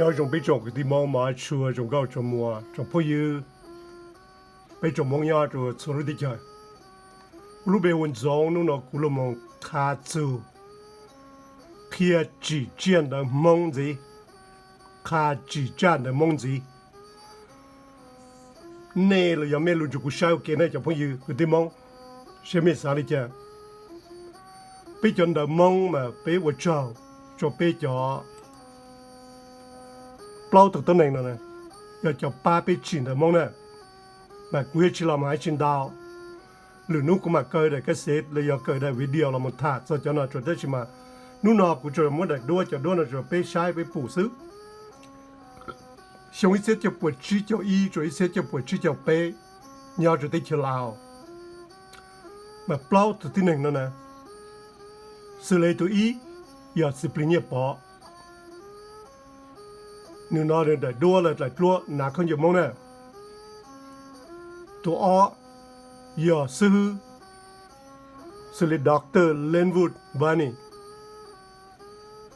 Nyob zoo peb tsoom kwv tij Hmoob mos tshua, tsoom nkauj tsoom muam, tsoom phooj ywg, peb tsoom Hmoob nyob rau txhua lub teb chaws. Kuv lub npe hu Ntxoov, hnub no kuv los mus qha txug qhia tsim tsiaj ntawv Hmoob ntxiv, qha tsim tsiaj ntawv Hmoob ntxiv. Nej los yog mej lug nrug kuv saib ua ke ne cov phooj ywg kwv tij Hmoob, saib mej xav li cas. Peb cov ntawv Hmoob mas peb ua tsaug rua peb cov plaub tug tuab neeg no, yog cov pab peb tsim ntawv Hmoob na. Mas kuv yuav tsi los mus hais tsi ntau, lwm hnub kuv mam kaw daim kab xev los yog kaw daim video los mus tham txog cov no tso, tab sis mas hnub no kuv tsuas muab daim duab, cov duab no rua peb saib peb pum xwb. Xyoo ib txhiab cuaj puas tsib caug ib rua ib txhiab cuaj puas tsib caug peb, nyob rua teb chaws Laus, mas plaub tug tib neeg no na, xws le tug ib yog Txiv Plig Nyiaj Pov, nws no daim duab lawm dlaim dluab nav khaub ncaws Hmoob na. Tug ob yog xib hwb xws le Doctor Linwood Bunny,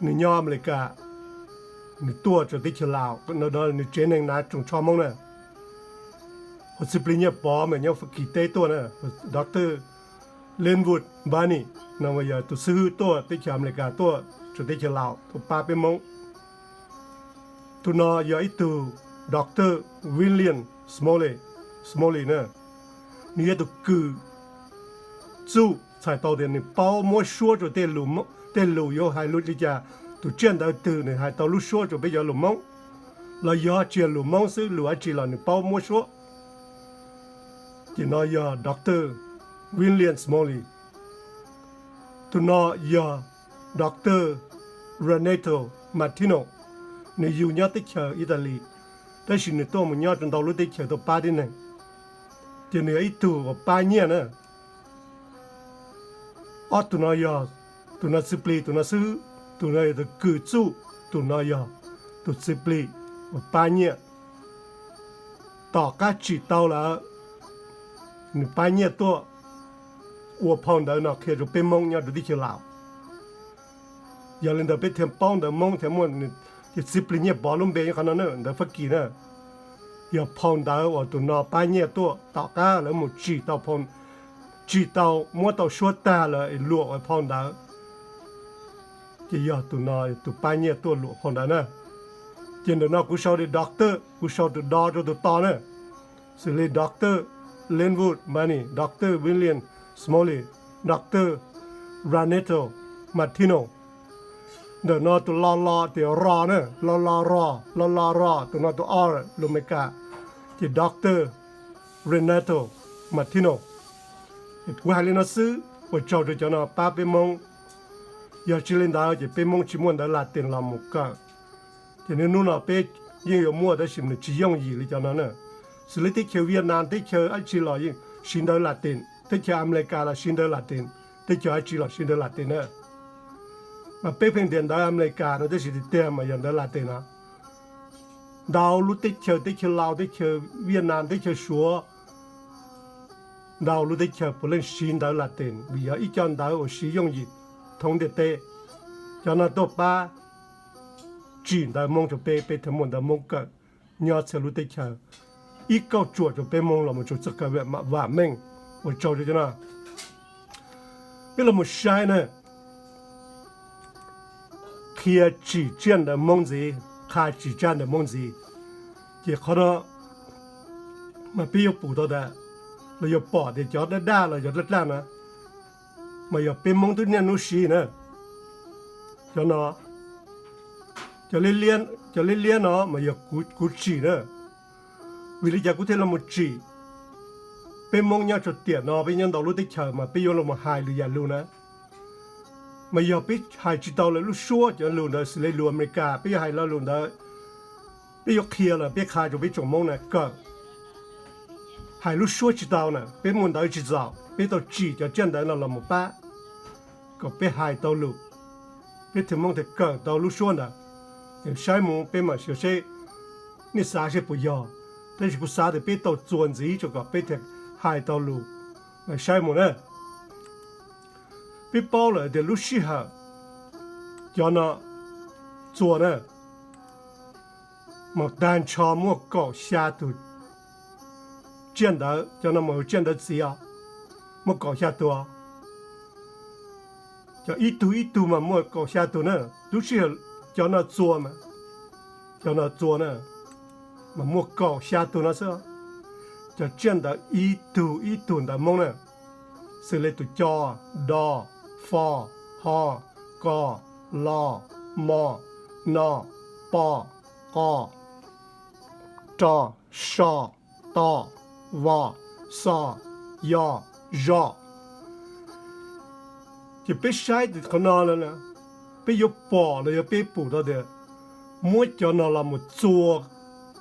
nws nyob Amelikas, nws tuaj rua teb chaws Laus, nws tsev neeg nav tsoos tsho Hmoob na. Hos Txiv Plig Nyiaj Pov mas nyob Fab Kis teb tuaj na. Doctor Linwood Bunny no yog tug xib hwb tuaj teb chaws Amelikas tuaj rua teb chaws Laus tuaj pab peb Hmoob. Tug no yog ib tug Doctor William Smalley, Smalley na, nws yog tug kws txuj txhais tau tias nws paub muab suab rua tej lus yuav hais li cas, tug tsiaj ntawv twg nws hais tau lub suab rua peb cov lus Hmoob, los yog tsi yog lus Hmoob xwb, lus dab tsi los nws paub muab suab. Ces no yog Doctor William Smalley. Tug no yog Doctor Renato Martino, nws yug nyob teb chaws Italy, tab sis nws tuaj mus nyob rua ntau lub teb chaws tuaj pab tib neeg, ces nws yog ib tug uas pab nyiaj na. Ob tug no yog, tug no Txiv Plig, tug no xib hwb, tug no yog tug kws txuj, tug no yog tug Txiv Plig uas pab nyiaj. Tom qab tsim tau lawm, nws pab nyiaj tuaj ua phau ntawv no qhia rua peb Hmoob nyob rua teb chaws Laus. Yog li ntawd peb thiaj paub ntawv Hmoob thiaj muaj, ces Txiv Plig Nyiaj Pov lub npe nyob qhov no na, ntawv Fab Kis na. Yog phau ntawv uas tug no pab nyiaj tuaj tom qab lawv mus tsim tau, tsim tau muab tau suab tag lawm luam ua phau ntawv, ces yog tug no tug pab nyiaj tuaj luam phau ntawv na. Ces ntawm no kuv sau li Doctor, kuv sau tug do rua tug to na, xws li Doctor Linwood Bunny, Doctor William Smalley, Doctor Renato Martino. Ntawm no tug lo lo tias ro na, lo lo ro, lo lo ro, tug no tug o lus Amelikas, ces Doctor Renato Martino. Kuv hais li no xwb, ua tsaug rua cov no pab peb Hmoob. Yog tsi li ntawd ces peb Hmoob tsi muaj ntawv Latin los mus kawm. Ces hnub no peb yeej yuav muaj tab sis nws tsis yooj yim li cov no na. Xws li teb chaws Vietnam, teb chaws dab tsi los yeej siv ntawv Latin, teb chaws Amelikas los siv ntawv Latin, teb chaws dab tsi los siv ntawv Latin na. Mas peb pheej ntiav ntawv Amelikas no tab sis tiag tiag mas yog ntawv Latin no. Ntau lub teb chaws, teb chaws Laus, teb chaws Vietnam, teb chaws Suav, ntau lub teb chaws puav leej siv ntawv Latin vim yog ib co ntawv uas siv yooj yim thoob ntiaj teb. Cov no tuaj pab tsim ntawv Hmoob rua peb, peb thiaj muaj ntawv Hmoob kawm nyob txhia lub teb chaws, ib kauj tsuam rua peb Hmoob los mus rua txoj kev vam meej. Ua tsaug rua cov no. Peb los mus saib na, qhia tsim tsiaj ntawv Hmoob ntxiv, qha tsim tsiaj ntawv Hmoob ntxiv. Ces qhov no mas peb yuav pum tau tas, los yuav pom tias cov daj daj los cov dlaj dlaj na, mas yog peb Hmoob twb niaj hnub siv na. Cov no, cov liab liab no mas yog kuv tsim na. Vim li cas kuv thiaj los mus tsim? Peb Hmoob nyob rua tiam no peb nyob ntau lub teb chaws mas peb yuav los mus hais lwm yam lug na, mas yog peb hais tsis tau lawv lub suab, cov lug ntawd xws li lug Amelikas peb yuav hais lo lug ntawd, peb yuav qhia los peb qha rua peb tsoom Hmoob na kawm. Hais lub suab tsis tau na peb muaj ntawv tsis txaus, peb tau tsim cov tsiaj ntawv no los mus pab kom peb hais tau lug, peb thiaj Hmoob thiaj kawm tau lub suab ntawd. Saib mus peb mam xyuas seb, nej xav seb puas yog, tab sis kuv xav tias peb tau txuas ntxiv rua kom peb thiaj hais tau lug. Saib mus na, peb paub lawm tias lub sij hawm cov no txuas na, mas tag nrho muaj kaum xya tus tsiaj ntawv, cov no mas tsiaj ntawv txiv os, muaj kaum xya tus. Cov ib tug ib tug mas muaj kaum xya tus na. Lub sij hawm cov no txua mas, cov no txua na, mas muaj kaum xya tus no xwb. Cov tsiaj ntawv ib tug ib tug ntawv Hmoob na, xws li tus co, do, fo, ho, ko, lo, mo, no, po, qo, ro, so, to, vo, xo, yo, zo. Ces peb saib qhov no, peb yuav pom los yog peb pum tau tias muab cov no los mus txua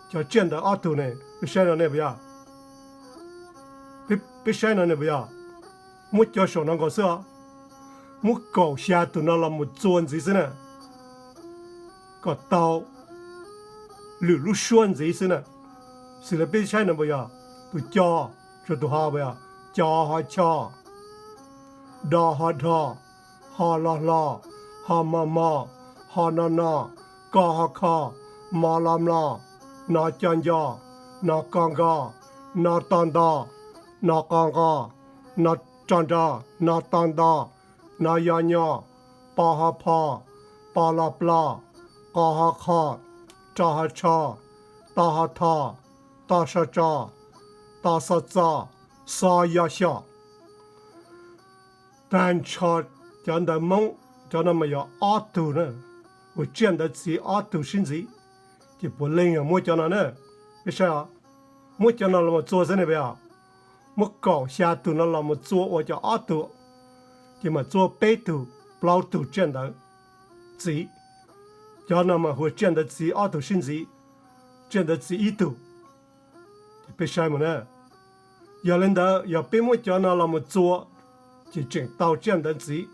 cov tsiaj ntawv ob tug ne, peb saib no ne puas yog? Peb saib no ne puas yog? Muab cov saum no nkaus xwb os, muab kaum xya tus no los mus txua ntxiv xwb na, kom tau lwm lub suab ntxiv xwb na. Xws li peb saib no puas yog? Tus co rau tus ho puas yog? Co ho cho, do ho dho, ho lo hlo, ho mo hmo, ho no no, ko ho kho, mo lo mlo, no co nco, no ko nko, no to nto, no qo nqo, no ro nro, no to nto, no yo nyo, po ho pho, po lo plo, qo ho qho, ro ho tsho, to ho tho, to so tso, to xo txo, xo yo xyo. Tag nrho cov ntawv Hmoob cov no mas yog ob tug na, ua tsiaj ntawv txiv ob tug sib ntxiv, ces puav leej yog muab cov no na. Peb saib os, muab cov no los mus txua xwb ne puas yog? Muab kaum xya tus no los mus txua ua cov ob tug, ces mam txua peb tug plaub tug tsiaj ntawv txiv. Cov no mas hu ua tsiaj ntawv txiv ob tug sib ntxiv, tsiaj ntawv txiv ib tug. Ces peb saib mus na, yog li ntawd yog peb muab cov no los mus txua, ces tseem tau tsiaj ntawv txiv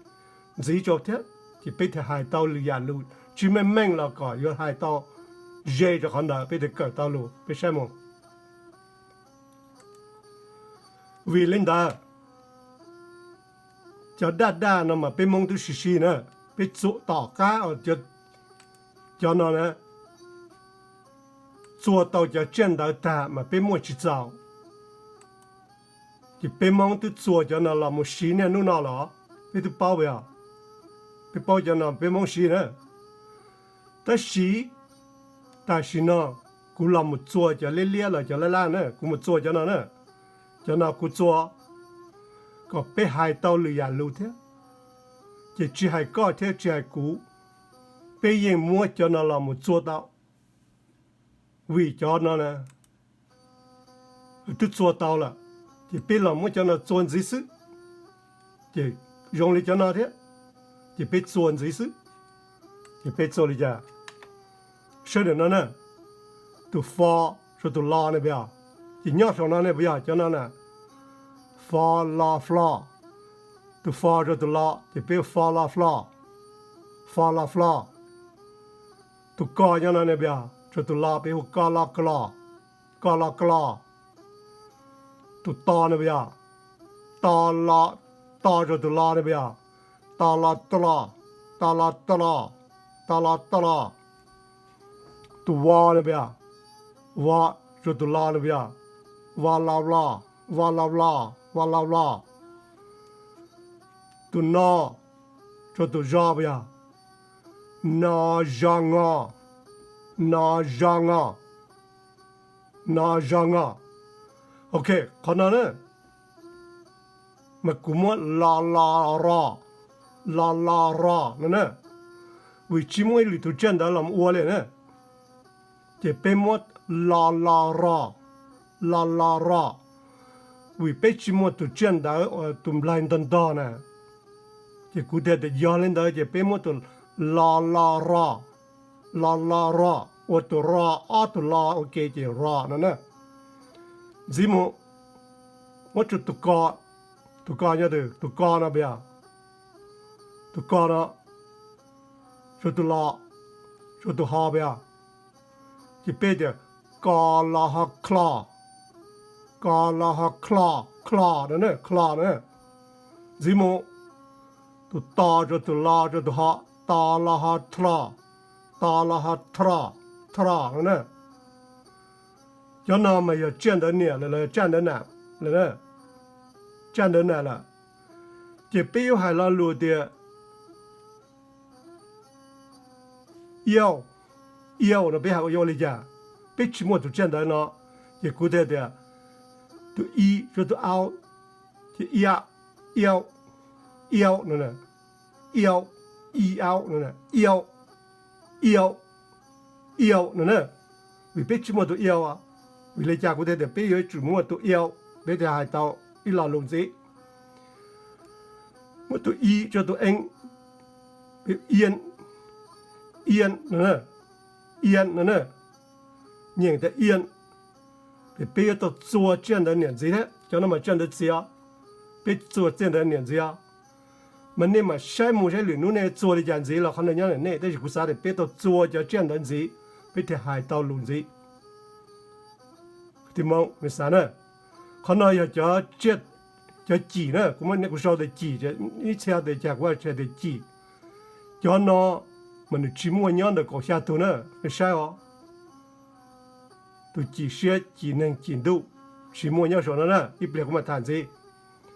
ntxiv rau thiab, ces peb thiaj hais tau lwm yam lus tsis meej meej los kom yuav hais tau ze rau qhov ntawd peb thiaj kawm tau lus. Peb saib mus. Vim li ntawd, cov daj daj no mas peb Hmoob twb siv siv na, peb txua tom qab cov no na, txua tau cov tsiaj ntawv tag mas peb muaj tsis txaus, ces peb Hmoob twb txua cov no los mus siv niaj hnub no los, peb twb paub puas yog? Peb paub cov no peb Hmoob siv na. Tab sis tam sim no kuv los mus txua cov liab liab los cov laj laj na, kuv mus txua cov no na. Cov no kuv txua kom peb hais tau lwm yam lus thiab, ces tsis hais koj thiab tsis hais kuv, peb yeej muab cov no los mus txua tau. Vim cov no na twb txua tau lawm, ces peb los muab cov no txua ntxiv xwb. Ces zoo li cov no thiab, ces peb txua ntxiv xwb. Ces peb txua li cas? Sawv daws no na, tus fo rau tus lo ne puas yog? Ces nyob saum no ne puas yog cov no na? Fo lo flo. Tus fo rau tus lo ces peb fo lo flo, fo lo flo. Tus ko nyob no ne puas yog? Rau tus lo peb hu ko lo klo, ko lo klo. Tus to ne puas yog? To lo, to rau tus lo ne puas yog? To lo tlo, to lo tlo, to lo tlo. Tus vo ne puas yog? Vo rau tus lo ne puas yog? Vo lo vlo, vo lo vlo, vo lo vlo. Tus no rau tus zo puas yog? No zo ngo, no zo ngo, no zo ngo. Ok, qhov no na mas kuv muab lo lo ro, lo lo ro no na, vim tsis muaj ib lwm tus tsiaj ntawv los ua li na, ces peb muab lo lo ro, lo lo ro, vim peb tsis muaj tus tsiaj ntawv uas tus nplaig ntog ntog na. Ces kuv thiaj tias yog li ntawd ces peb muab tus lo lo ro, lo lo ro, ua tus ro, ob tug lo ua ke ces ro no na. Ntxiv mus, muab rau tus ko, tus ko nyob twg? Tus ko no puas yog? Tus ko no rau tus lo, rau tus ho puas yog? Ces peb tias ko lo ho klo, ko lo ho klo, klo no na, klo no na. Ntxiv mus, tus to rau tus lo rau tus ho, to lo ho tlo, to lo ho tlo, tlo no na. Cov no mas yog tsiaj ntawv niam lawm los yog tsaj ntawv nam lawm na, tsaj ntawv nam lawm, ces peb yuav hais lo lus tias iau, iau no peb hais ua li cas? Peb tsis muaj tus tsiaj ntawv no, ces kuv thiaj tias tus i rau tus au, ces iau, iau, iau no, iau, i au no, iau, iau, iau no na, vim peb tsis muaj tus iau. Vim li cas kuv thiaj tias peb yuav tsum muaj tus iau, peb thiaj hais tau ib lo lus ntxiv. Muab tus i rau tus e, ian, ian no, ian no na, nyeem tias ian. Ces peb yuav tau txua tsiaj ntawv niam ntxiv thiab, cov no mas tsiaj ntawv txiv os, peb txua tsiaj ntawv niam ntxiv os. Mas nej mam saib mus saib lwm hnub nej txua li cas ntxiv los qhov ntawd nyob ntawm nej, tab sis kuv xav tias peb tau txua cov tsiaj ntawv ntxiv, peb thiaj hais tau lus ntxiv. Tis moo nws xav na, qhov no yog cov, cov cim na, kuv muab kuv sau tias cim, ib txhia tias cas kuv hais tias cim. Cov no mas nws tsis muaj nyob ntawm kaum xya tug na, nej saib os. Tus cim siab cim neeg cim ntuj tsis muaj nyob saum no na, ib pliag kuv mam tham ntxiv,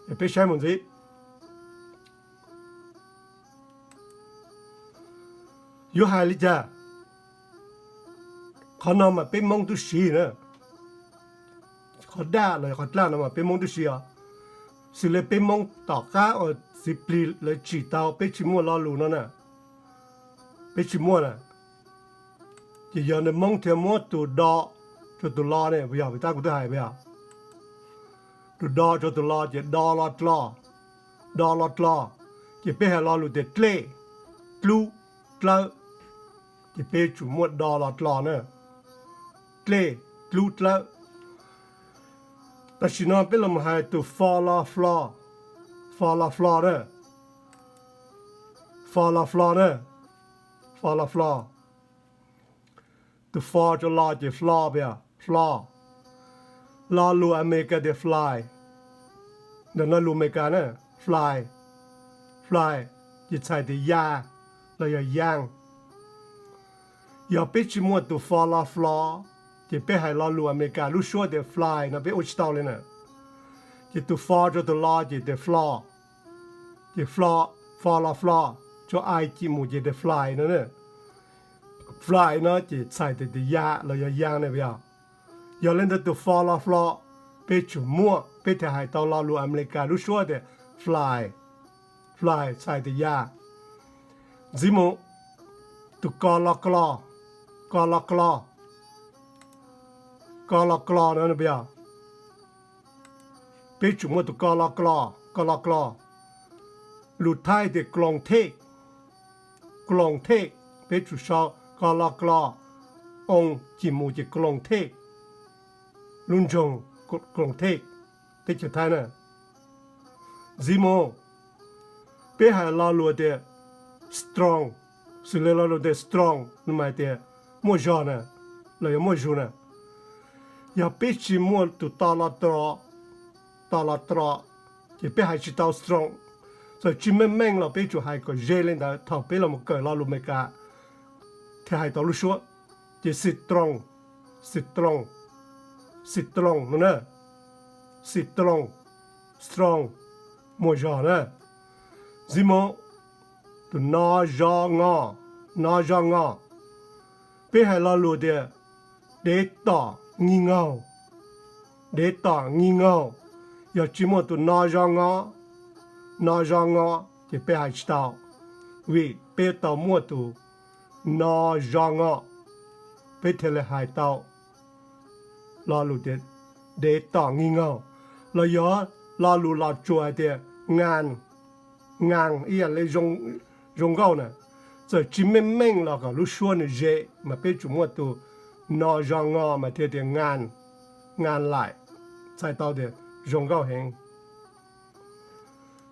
es peb saib mus ntxiv. Yuav hais li cas? Qhov no mas peb Hmoob twb siv na, qhov daj los yog qhov dlaj no mas peb Hmoob twb siv os. Xws li peb Hmoob tom qab uas txiv plig lawv tsim tau peb tsis muaj lo lus no na, peb tsis muaj na, ces yog nws Hmoob thiaj muab tus do rau tus lo ne, puas yog? Vim tab kuv twb hais puas yog? Tus do rau tus lo ces do lo dlo, do lo dlo, ces peb hais lo lus tias dlej, dlub, dlawb, ces peb tsum muaj do lo dlo na, dlej, dlub, dlawb. Tam sim no peb los hais tus fo lo flo, fo lo flo na, fo lo flo na, fo lo flo. Tus fo rau lo ces flo, puas yog? Flo. Lo lus Amelikas tias fly, ntawm no lus Amelikas na, fly, fly, ces txhais tias ya los yog ya. Yog peb tsis muaj tus fo lo flo, ces peb hais lo lus Amelikas lub suab tias fly no peb ua tsis tau li na. Ces tus fo rau tus lo ces tias flo, ces flo, fo lo flo, rau i cim mus ces tias fly no. Fly no ces txhais tias tias ya los yog ya ne, puas yog? Yog li ntawd tus fo lo flo peb tsum muaj, peb thiaj hais tau lo lus Amelikas lub suab tias fly, fly txhais tias ya. Ntxiv mus, tus ko lo klo, ko lo klo, ko lo klo no puas yog? Peb tsum muaj tus ko lo klo, ko lo klo. Lus Thaib tias kloos thej, kloos thej, peb tsum sau ko lo klo, oo cim mus ces kloos thej, lub nroog kloos thej, teb chaws Thaib na. Ntxiv mus, peb hais lo lus tias strong, xws li lo lus tias strong no mas hais tias muaj zog na, los yog muaj zug na. Yog peb tsis muaj tus to lo tro, to lo tro, ces peb hais tsis tau strong. Txawm tsis meej meej los peb tsum hais kom ze li ntawd thaum peb los kawm lo lus Amelikas thiaj hais tau lub suab. Ces citron, citron, citron no na, citron, strong, muaj zog na. Ntxiv mus, tus no zo ngo, no zo ngo, peb hais lo lus tias dev tom ngig ngaug, dev tom ngig ngaug. Yog tsis muaj tus no zo ngo, no zo ngo, ces peb hais tsis tau, vim peb tau muaj tus no zo ngo, peb thiaj li hais tau lo lus tias dev tom ngig ngaug. Los yog lo lus Los Tsuas hais tias ngan, ngan ib yam li zoo nkauj na. Txawm tsis meej meej los kom lub suab nws ze, mas peb tsum muaj tus no zo ngo mas thiaj tias ngan, ngan laim, txhais tau tias zoo nkauj heev.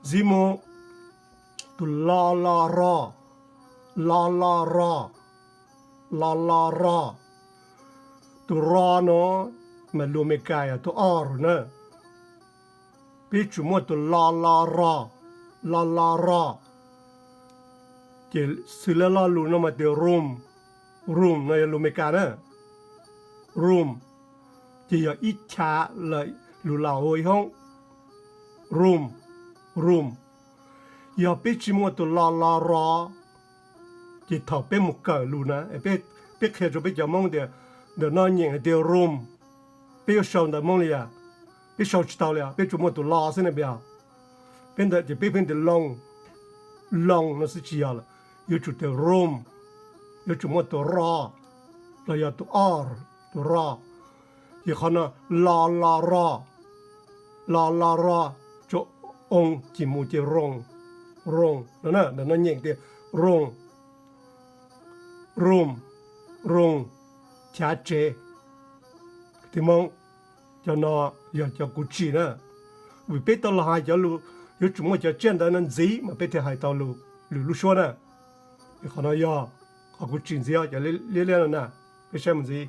Ntxiv mus, tus lo lo ro, lo lo ro, lo lo ro. Tus ro no mas lus Amelikas yog tus o na. Peb tsum muaj tus lo lo ro, lo lo ro. Ces xws li lo lus no mas tias room, room no yog lus Amelikas na, room. ces yog ib chav lawm, lus Laus hu ib hoob, room, room. Yog peb tsis muaj tus lo lo ro, ces thaum peb mus kawm lus na, peb qhia rau peb cov Hmoob tias ntawm no nyeem hais tias room, peb yuav sau ntawv Hmoob li as? Peb sau tsis tau li os, peb tsuas muaj tus lo xwb na, peb, peb ntawd ces peb pheej tias loo, loo no xwb tsis yog lawm, yuav tsum tias room, yuav tsum muaj tus ro los yog tus o, tus ro. Ces qhov no lo lo ro, lo lo ro, tsuas oo cim mus ces room, room no, ntawm no nyeem tias room, room, room, chav tsev. Tig Hmoob, cov no yog cov kuv tsim na, vim peb tau los hais cov lus, yuav tsum muaj cov tsiaj ntawv no ntxiv mas peb thiaj hais tau lus, lwm lub suab na. Qhov no yog qhov kuv tsim ntxiv cov liab liab no na, peb saib mus ntxiv.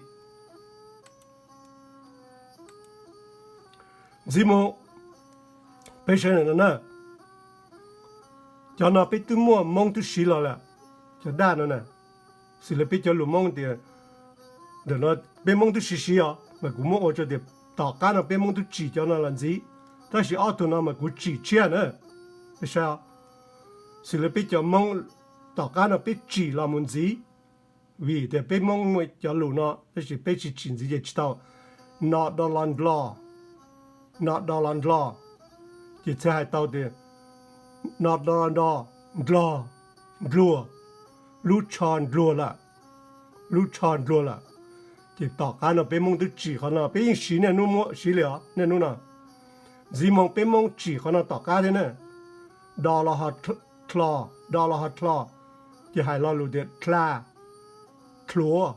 Ntxiv mus, peb saib no na, cov no peb twb muaj Hmoob twb siv los lawm, cov daj no na, xws li peb cov lus Hmoob tias, ntawm no peb Hmoob twb siv siv os, mas kuv muab ua rau tias tom qab no peb Hmoob twb tsim cov no los ntxiv, tab sis ob tug no mas kuv tsim tshiab na. Peb saib, xws li peb cov Hmoob tom qab no peb tsim los mus ntxiv, vim tias peb Hmoob muaj cov lus no tab sis peb tsis tsim ntxiv ces tsis tau. No do lo ndlo, no do lo ndlo, ces thiaj hais tau tias no do lo ndo, ndlo, ndluag, lub tsho ndluag lawm, lub tsho ndluag lawm. Ces tom qab no peb Hmoob twb tsim qhov no, peb yeej siv niaj hnub muab siv li os niaj hnub no. Ntxiv mus peb Hmoob tsim qhov no tom qab thiab na. Do lo ho dlo, do lo ho dlo, ces hais lo lus tias dla, dluav,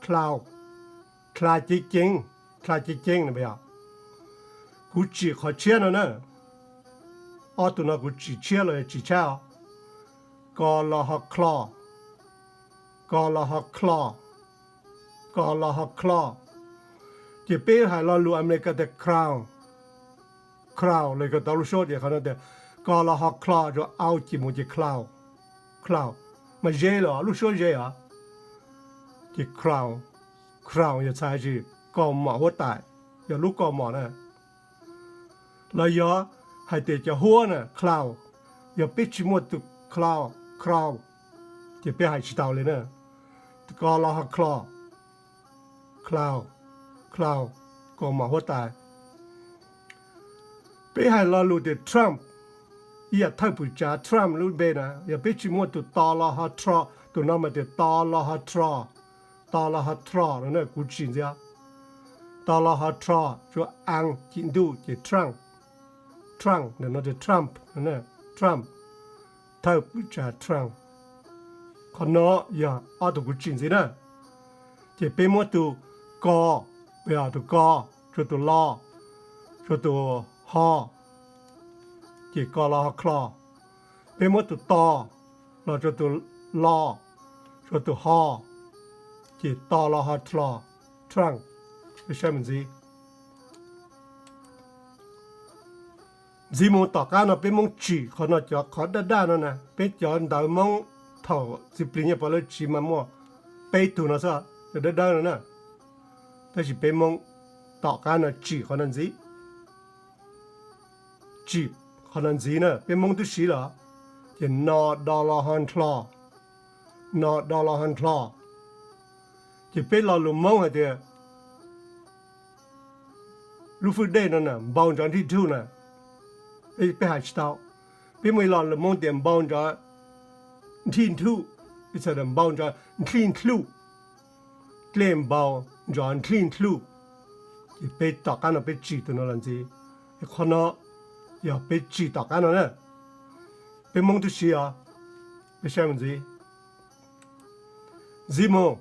dlau, dla ceev ceev, dla ceev ceev no. Kuv tsim qhov tshiab no na, ob tug no kuv tsim tshiab los yog tsim tshaj os. Ko lo ho dlo, ko lo ho dlo, ko lo ho dlo, ces peb hais lo lus Amelikas tias crown, crown los kom tau lub suab ces qhov no tias ko lo ho dlo rau au cim mus ces cloud, cloud, mas ze los lub suab ze os. Ces crown, crown yog txhais tsis kaus mom huab tais, yog lub kaus mom na. Los yog hais tias cov huab na, cloud, yog peb tsis muaj tus cloud, crown, ces peb hais tsis tau li na. Ko lo ho cloud, cloud, cloud, kaus mom huab tais. Peb hais lo lus tias Trump, ib yam thawj pwm tsav Trump lub npe na, yog peb tsis muaj tus to lo ho dlo, tus no mas tias to lo ho dlo, to lo ho dlo no na, kuv tsim ntxiv. To lo ho dlo rau a cim ntuj ces Trump, Trump, ntawm no tias Trump, Trump, thawj pwm tsav Trump. Qhov no yog ob tug kuv tsim ntxiv na. Ces peb muab tus ko, yog tus ko, rau tus lo, rau tus ho, ces ko lo ho dlo. Peb muab tus to los rau tus lo, rau tus ho, ces to lo ho dlo, Trump. Peb saib mus ntxiv. Ntxiv mus tom qab no peb Hmoob tsim qhov no, cov qhov daj daj no na, peb cov ntawv Hmoob thaum txiv plig nyiaj pov lawv tsim mas muaj peb tug no xwb, cov dawb dawb no na. Tab sis peb Hmoob tom qab no tsim qhov no ntxiv, tsim qhov no ntxiv na, peb Hmoob twb siv los, ces no do lo ho ndlo, no do lo ho ndlo. Ces peb lo lus Hmoob hais tias lub fwj dej no na npau ntxov nthij nthub na, peb hais tsis tau. Peb muaj ib lo lus Hmoob tias npau ntxov nthij nthub, npau ntxov nthij nthluj, dlej npau ntxov nthij nthluj. Ces peb tom qab no peb tsim tus no los ntxiv, qhov no yog peb tsim tom qab no na. Peb Hmoob twb siv os, peb saib mus ntxiv. Ntxiv mus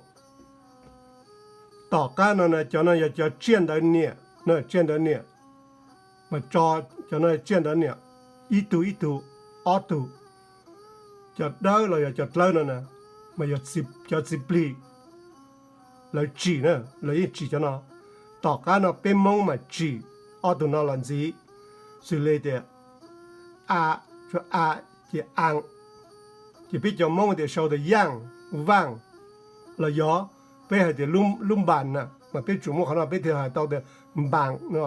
tom qab no na, cov no yog cov tsiaj ntawv niam, tsiaj ntawv niam, mas tso, cov no tsiaj ntawv niam, ib tug ib tug, ob tug. Cov dawb los yog cov dlawb no na, mas yog cov txiv plig lawv tsim na, lawv yeej tsim cov no. Tom qab no peb Hmoob mas tsim ob tug no los ntxiv, xws li tias a, a ces a, ces peb cov Hmoob tias sau tias yaaj, vaaj, los yog peb hais tias lub npas na, mas peb tsuas muaj qhov no peb thiaj hais tau tias npaam no,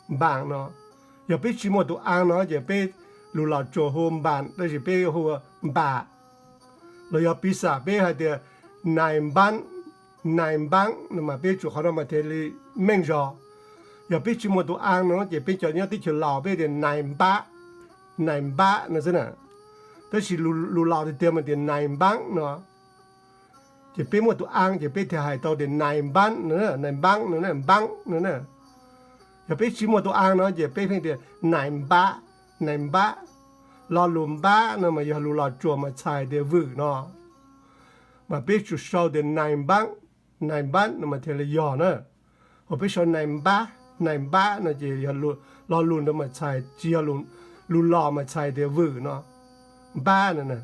npaam no. Yog peb tsis muaj tus a no ces peb lus Los Tsuas hu npaam tab sis peb hu npam. Los yog piv xam peb hais tias nais npaab, nais npaab no mas peb tsuas qhov no mas thiaj li meej zog. Yog peb tsis muaj tus a no ces peb cov nyob teb chaws Laus peb tias nais npab, nais npab no xwb na. Tab sis lus Laus tiag tiag mas tias nais npaab no. Ces peb muaj tus a ces peb thiaj hais tau tias nais npaab no, nais npaab no, npaab no na. Yog peb tsis muaj tus a no ces peb pheej tias nais npab, nais npab. Lo lus npab no mas yog lus Los Tsuas mas txhais tias vwm no, mas peb tsuas sau tias nais npaab, nais npaab no mas thiaj li yog na. Ho peb sau nais npab, nais npab no ces yog lo lus ntawd mas txhais, tsis yog lus Los mas txhais tias vwm no, npab no na.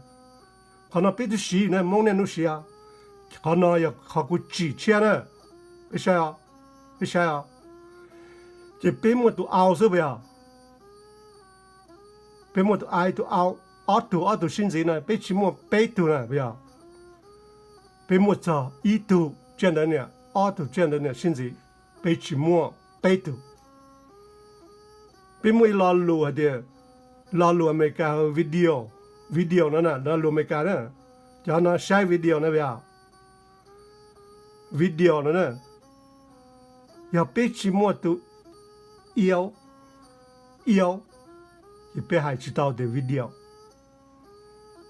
Qhov no peb twb siv na, Hmoob niaj hnub siv. Qhov no yog qhov kuv tsim tshiab na, peb saib os, peb saib os. Ces peb muaj tus au xwb puas yog? Peb muaj tus a, tus au, ob tug, ob tug sib ntxiv na, peb tsis muaj peb tug na puas yog? Peb muaj txog ib tug tsiaj ntawv niam, ob tug tsiaj ntawv niam sib ntxiv, peb tsis muaj peb tug. Peb muaj ib lo lus hais tias, lo lus Amelikas video, video no na, lo lus Amelikas na, cov no saib video na puas yog? Video no na, yog peb tsis muaj tus iau, iau, ces peb hais tsis tau tias video.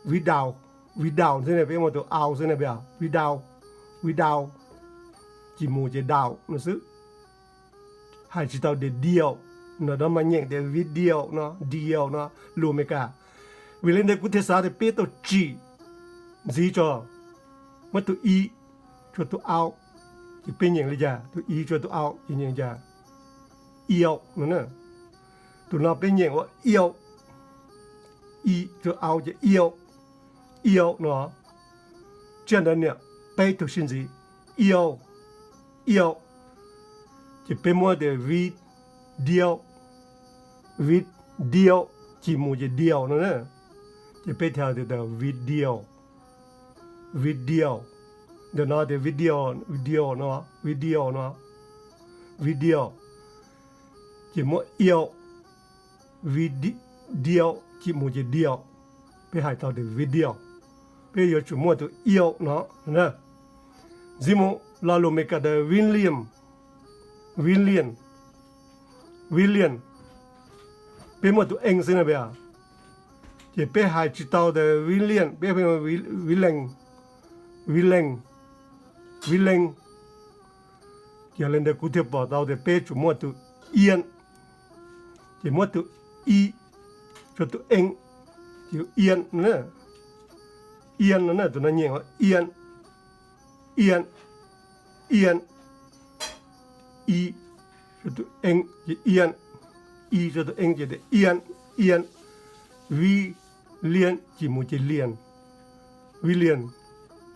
Video, video xwb ne, peb muaj tus au xwb ne, video, video, ces mus ces daus no xwb. Hais tsis tau tias diau, ntawm no mas nyeem tias video no, diau no, lus Amelikas. Vim li ntawd kuv thiaj xav tias peb tau tsim ntxiv tso, muab tus i rua tus au, ces peb nyeem li cas? Tus i rua tus au ces nyeem cas? Iau no na. Tus no peb nyeem ua iau, i rua au ces iau, iau no. Tsiaj ntawv niam peb tug sib ntxiv, iau, iau, ces peb muab tias vi diau, vi diau, ci mus ces diau no na. Ces peb thiaj tias tias video, video. Ntawm no tias video, video no, video no, video, ces muab iau, vi diau, ci mus ces diau. Peb hais tau tias video. Peb yuav tsum muaj tus iau no. Ntxiv mus lo lus Amelikas tias William, William, William. Peb muaj tus e xwb na puas yog? Ces peb hais tsis tau tias William, peb pheej William, William, William. Yog li ntawd kuv thiaj pom tau tias peb tsum muaj tus ian, ces muab tus i rua tus e, ces ian, ian no na, tus no nyeem ua ian, ian, ian, i rua tus e ces ian, i rua tus e ces tias ian, ian, vi lian ci mus ces lian, vi lian,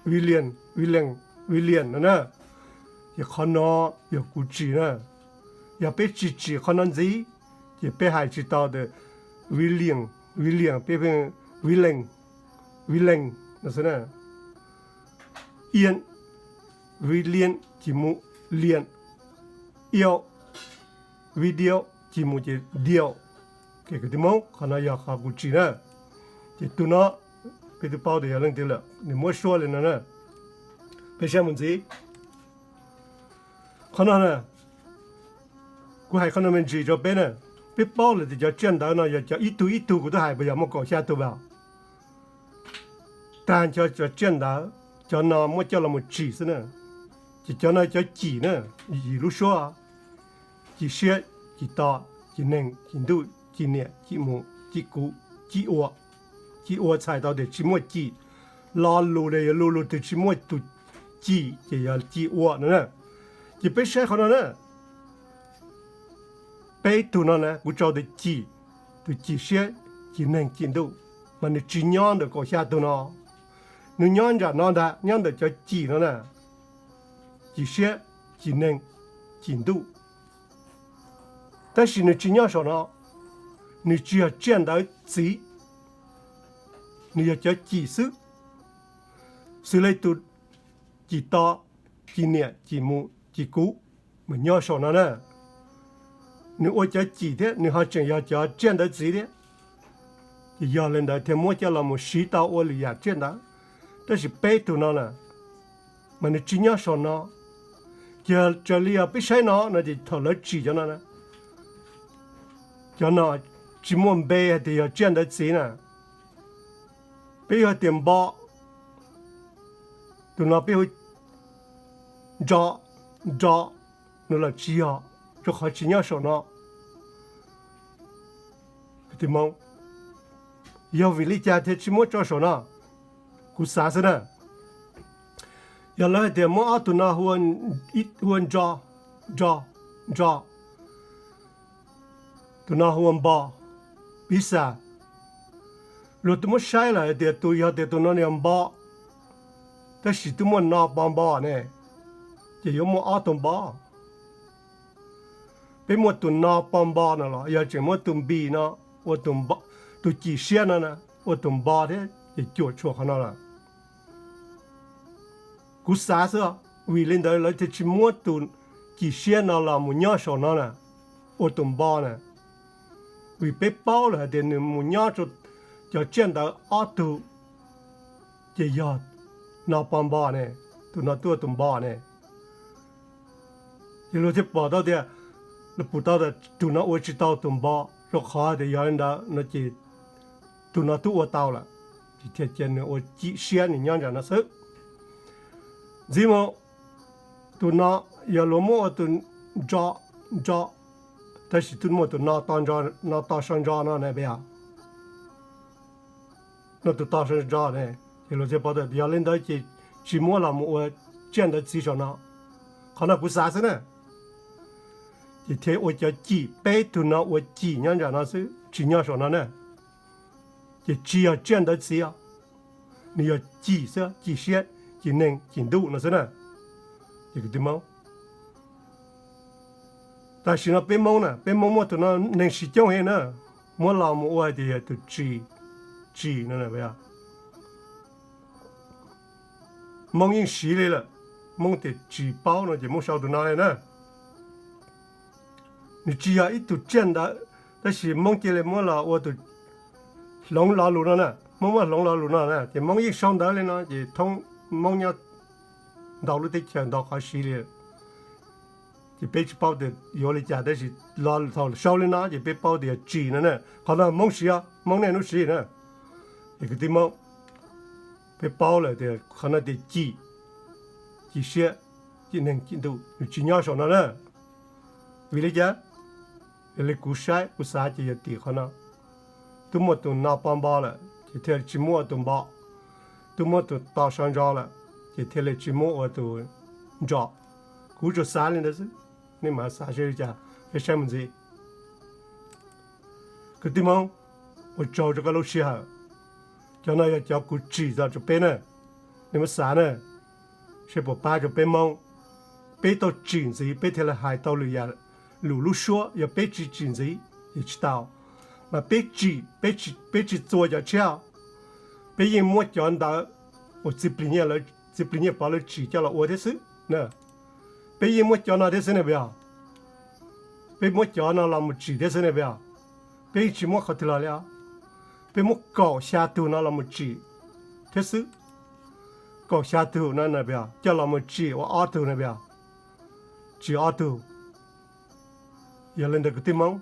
vi lian, vi lian, vi lian no na. Ces qhov no yog kuv tsim na. Yog peb tsis tsim qhov no ntxiv, ces peb hais tsis tau tias William, William, peb pheej William, William no xwb na. Ian, William ci mus lian, iau, video ci mus ces diau. Ces kwv tij Hmoob, qhov no yog qhov kuv tsim na. Ces tus no peb twb paub tias yog leej twg lawm, nws muab suab li no na. Peb saib mus ntxiv. Qhov no na, kuv hais qhov no me ntsis rau peb na. Peb paub lawm tias cov tsiaj ntawv no yog cov ib tug ib tug kuv twb hais puas yog muaj kaum xya tug as. Tag nrho cov tsiaj ntawv, cov no muab coj los mus tsim xwb na. Ces cov no cov cim na, yim lub suab, cim siab, cim to, cim neeg, cim ntuj, cim niam, cim mus, cim kuv, cim ua. Cim ua txhais tau tias tsis muaj cim. Lo lus ne yog lu lug twg tsis muaj tus cim ces yog cim ua no na. Ces peb saib qhov no na. Peb tug no na kuv tso tus cim, tus cim siab, cim neeg, cim ntuj, mas nws tsis nyob ntawm kaum xya tug no. Nws nyob nram no ntag, nyob ntawm cov cim no na. Cim siab, cim neeg, cim ntuj. Tab sis nws tsis nyob saum no, nws tsis yog tsiaj ntawv txiv, nws yog cov cim xwb. Xws li tus cim to, cim niam, cim mus, cim kuv, mus nyob saum no na. Nws ua cov cim thiab nws ho tseem yog cov tsiaj ntawv txiv thiab, ces yog li ntawd thiaj muab coj los mus siv tau ua lwm yam tsiaj ntawv. Tab sis peb tug no na, mas nws tsis nyob saum no. Ces raws li yog peb saib no no ces thaum lawv tsim cov no na, cov no tsis muaj npe hais tias yog tsiaj ntawv txiv na. Peb yuav hais tias npo, tus no peb hu nro, nro, nws los tsis yog, rau qhov tsis nyob saum no. Yog vim li cas thiaj tsis muab tso saum no? Kuv xav xwb na. Yog lawv hais tias muab ob tug no hu ua nro, nro, nro, tus no hu ua npo, piv xam luag twb muab saib lawm hais tias tus, yog tias tus no yog npo, tab sis twb muaj no po npo ne, ces yuav muaj ob tug npo. Peb muaj tus no po npo no los yog tseem muab tus npis no ua tus cim siab no na ua tus npo thiab ces cuam tshuam qhov no lawm. Kuv xav xwb, vim li ntawd lawv thiaj tsis muab tus cim siab no los mus nyob saum no na, ua tus npo na. Vim peb paub lawm hais tias nws mus nyob rau cov tsiaj ntawv ob tug, ces yog no po npo ne, tus no tuaj tus npo ne. Ces luag thiaj pom tau tias, luag pum tau tias tus no ua tsis tau tus npo, rau qhov tias yog li ntawd no ces tus no twb ua tau lawm, ces thiaj cia nws ua cim siab nws nyob nram no xwb. Ntxiv mus, tus no yog luag muab ua tus nro, nro, tab sis twb muaj tus no to, no to sau nro no na, yog no tus to sau nro ne, ces luag thiaj paub tias yog li ntawd ces tsis muab los mus ua tsiaj ntawv txiv saum no. Qhov no kuv xav xwb na. Ces thiaj ua cov cim, peb tug no ua cim nyob nram no xwb tsis nyob saum no na. Ces tsis yog tsiaj ntawv txiv os, nws yog cim xwb, cim siab, cim neeg cim ntuj no xwb na. Ces kwv tij Hmoob, tam sim no peb Hmoob na, peb Hmoob muab tus no neeg siv coob heev na, muab los mus ua hais tias yog tus tsis, tsis no, Hmoob yeej siv li lawm. Hmoob tias tsis paub no ces Hmoob sau tus no li na. Nws tsis yog ib tug tsiaj ntawv, tab sis Hmoob cia li muab los ua tus hloov lo lus no na, Hmoob muab hloov lo lus no na ces Hmoob yeej sau ntawv li no ces thoob Hmoob nyob ntau lub teb chaws ntau qhov siv li. Ces peb tsis paub tias yuav li cas tab sis los thaum sau li no ces peb paub tias yog tsis no na, qhov no Hmoob siv, Hmoob niaj hnub siv na. Es kwv tij Hmoob, peb paub lawm tias qhov no tias cim, cim siab, cim neeg cim ntuj, nws tsis nyob saum no na. Vim li cas? Yog li kuv saib kuv xav ces yog tim qhov no. Twb muaj tus no po npo lawm ces thiaj tsis muab ua tus npo, twb muab tus to sau nro lawm ces thiaj li tsis muab ua tus nro. Kuv tsuas xav li ntawd xwb, nej mam xav saib li cas, peb saib mus ntxiv. Kwv tij Hmoob, ua tsaug rau koj lub sij hawm. Cov no yog cov kuv tsim txog rau peb na, nej muab xav na, seb puas pab rau peb Hmoob. Peb tau tsim ntxiv peb thiaj li hais tau lwm yam, lwm lub suab, yog peb tsis tsim ntxiv ces tsis tau. Mas peb tsim, peb tsis txua cov tshiab, peb yeej muab cov ntawd uas txiv plig nyiaj, txiv plig nyiaj pov lawv tsim coj los ua thiab xwb na. Peb yeej muab cov no thiab xwb ne puas yog? Peb muab cov no los mus tsim thiab xwb ne puas yog? Peb yeej tsis muab qhov twg los li os. Peb muab kaum xya tug no los mus tsim thiab xwb. Kaum xya tug no na puas yog? Coj los mus tsim ua ob tug na puas yog? Tsim ob tug. Yog li ntawd kwv tij Hmoob,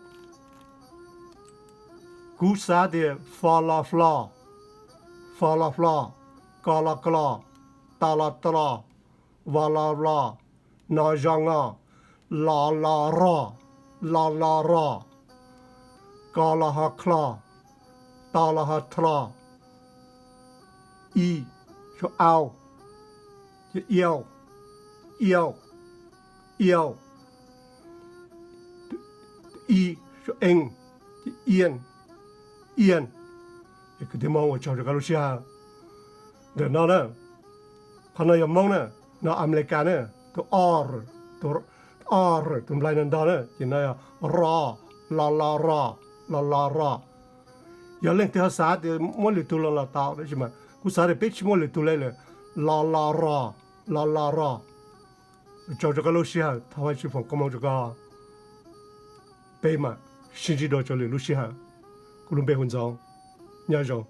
kuv xav tias fo lo flo, fo lo flo, ko lo klo, to lo tlo, vo lo vlo, no zo ngo, lo lo ro, lo lo ro, ko lo ho klo, to lo ho tlo, i, sau au, ces iau, iau, iau, i, sau ee, ces ian, ian. Es kwv tij Hmoob, ua tsaug rau koj lub sij hawm. Ntawm no na, qhov no yog Hmoob na, no Amelikas na, tus o, tus o, tus nplai no ntog na ces no yog ro, lo lo ro, lo lo ro. Yog leej twg ho xav tias muab lwm tus los los tau, tab sis mas kuv xav tias peb tsis muab lwm tus li lawm, lo lo ro, lo lo ro. Tsaug rau koj lub sij hawm, thov Vajtswv foom koob hmoov rau koj. Peb mam sib ntsib dua rau lwm lub sij hawm. Kuv lub npe hu Ntxoov. Nyob zoo.